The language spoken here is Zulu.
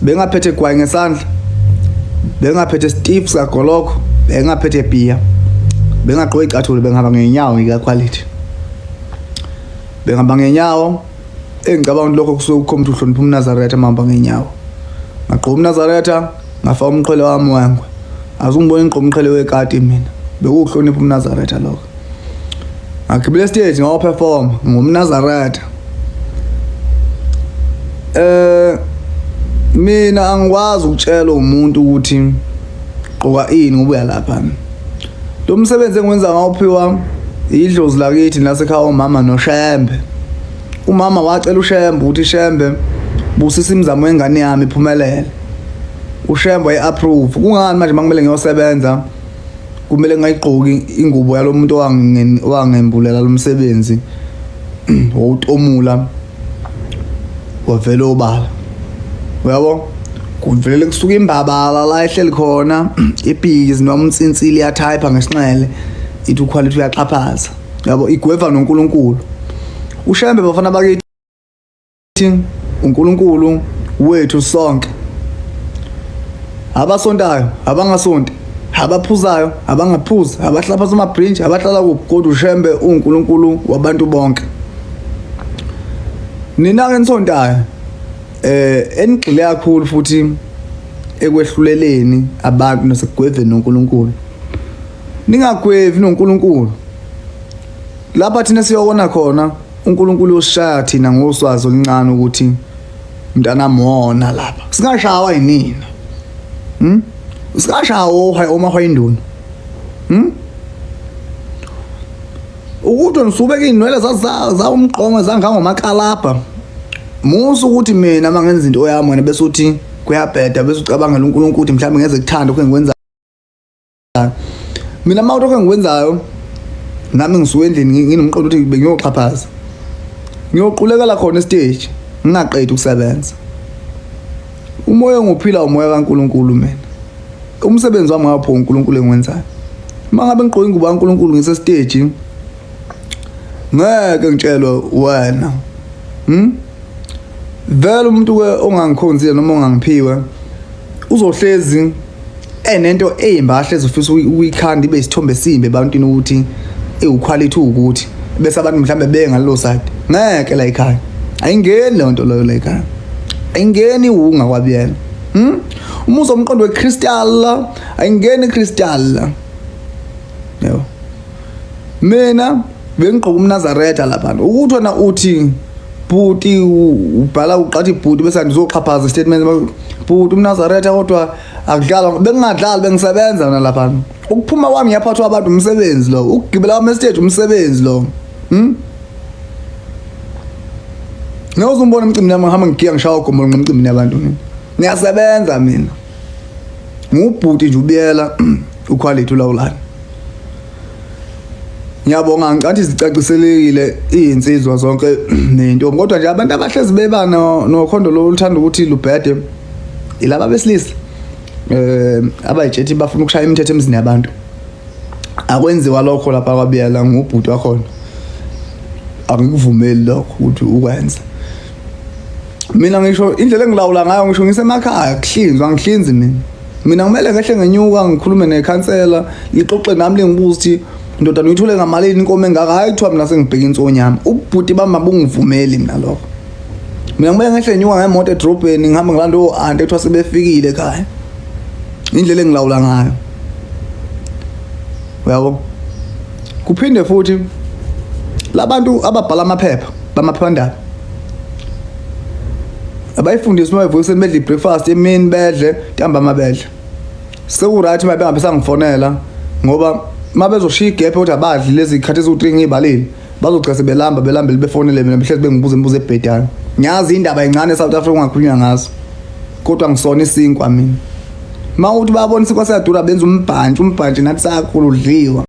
Bengaphethe gwayi ngesandla, bengaphethe stiff sikagolokho, bengaphethe bhiya, bengagqoke icathulo, bengihamba ngenyawo ngika-quality, bengihamba ngenyawo. Engicabanga ukuthi lokho kusuke kukhomba ukuthi uhlonipha umNazaretha uma uhamba ngenyawo. Ngagqoka umNazaretha, ngafaka umqhele wami wengwe. Azungibona ngigqoka umqhele wekati mina, bekuwuhlonipha umNazaretha lokho. Ngagibela esiteji ngayoperforma ngumNazaretha. Mina angikwazi ukutshela umuntu ukuthi gqoka ini ngoba uyalapha. Lo msebenzi engiwenza ngawuphiwa idlozi lakithi nasekhaya umama noShembe. Umama wacela uShembe ukuthi Shembe busisa imizamo yengane yami iphumelele. UShembe wayi-approve. Kungani manje makumele ngiyosebenza kumele ngayigqoki ingubo yalomuntu owangembulela lo msebenzi wowutomula wavela obala, uyabo? Kuvele kusuka imbabala la ehleli khona ibhizi noma umnsinsili iyathayipha ngesinxele ithi uquality uyaxhaphaza, yabo, igweva noNkulunkulu uShembe. Bafana bakithi, uNkulunkulu wethu sonke, abasontayo, abangasonti, abaphuzayo, abangaphuzi, abahlala phansi amabhrintshi, abahlala kuphi, kodwa uShembe uNkulunkulu wabantu bonke. Nina-ke nisontayo enigxile kakhulu futhi ekwehluleleni abantu nasekugweveni noNkulunkulu, ningagwevi noNkulunkulu. Lapha thina siyokona khona, uNkulunkulu uyosishaya thina ngoswazi oluncane ukuthi mntanami wona lapha singashawa yinina. Singashawa oha omahwa induna. Ukuthi nisubeka iy'nwele zawumqongo zangangomakalabha, musa ukuthi mina uma ngenza into yami wena bese uthi kuyabheda, bese ucabangela uNkulunkulu ukuthi mhlawumbe ngeze kuthanda lokho engikwenzayo. Mina uma lokho engikwenzayo nami ngisuke endlini nginomqondo ukuthi bengiyoxhaphaza, ngiyoqulekela khona esiteji ngingaqedi ukusebenza. Umoya engiwuphila umoya kaNkulunkulu. Mina umsebenzi wami ngapho uNkulunkulu engiwenzayo. Uma ngabe ngigqoke ingubo kaNkulunkulu ngisesiteji, ngeke ngitshelwe wena. Vele umuntu ke ongangikhonzile noma ongangiphiwe uzohlezi enento eyimba, ahlezi ufisa ukuyikhanda ibe isithombe esimbi ebantwini ukuthi iwuquality ukuthi bese abantu mhlambe bengalelo side. Ngeke la ekhaya ayingeni leyo nto leyo, la ekhaya ayingeni iwunga kwabiyela. Umuzo umqondo wecrystal, ayingeni icrystal, yebo. Mina bengigqoka umNazaretha lapha. Ukuthi wena uthi bhuti ubhala uqathi bhuti bese ngizoxhaphaza statement bhuti umNazaretha, kodwa akudlalwa. Bengingadlali, bengisebenza mina lapha. Ukuphuma kwami ngiyaphathwa abantu, umsebenzi lo. Ukugibela kwami estage, umsebenzi lo. Ngeke umbone emcimbini yami ngihamba ngigiya ngishaya ugomo ngomcimbini yabantu. Mina ngiyasebenza, mina ngubhuti nje ubiyela uquality ulawulani. Ngiyabonga, ngicathi zicaciselekile iy'nsizwa zonke ney'ntombi, kodwa nje abantu abahlezi beba nokhondo loluthanda ukuthi lubhede ilaba besilisa abayitshethi bafuna ukushaya imithetho emzini yabantu. Akwenziwa lokho lapha kwabiyela, ngubhuti wakhona, angikuvumeli lokho ukuthi ukwenze. Mina ngisho indlela engilawula ngayo, ngisho ngisemakhaya kuhlinzwa, angihlinzi mina. Mina kumele ngehle ngenyuka ngikhulume nekhansela, lixoxe nami, lingibuza ukuthi ndodana uyithole ngamalini inkomo engaka. Hayi, kuthiwa mina sengibheka insonyama, ubhuti bami abungivumeli mina lokho. Mina kumele ngehle ngenyuka ngemoto edrobheni, ngihambe ngilanda o-anti ekuthiwa sebefikile ekhaya. Indlela engilawula ngayo, uyabo. Kuphinde futhi labantu ababhala amaphepha bamaphephandaba abayifundisi, uma bevuka ekuseni bedle i-breakfast, emini bedle, ntambama bedle, seku-right. Uma bengabe sangifonela ngoba uma bezoshiya igephe ukuthi abadli lezi khathi eziwu-3 ngiy'balile, bazogcina sebelamba belambele, befonele mina, behlezi bengibuza imibuzo ebhedayo. Ngiyazi indaba encane e-South Africa ungakhulunywa ngazo, kodwa ngisona isinkwa mina. Uma uthi bayabona isinkwa siyadura, benza umbhantshi. Umbhantshi nathi sakhula udliwa.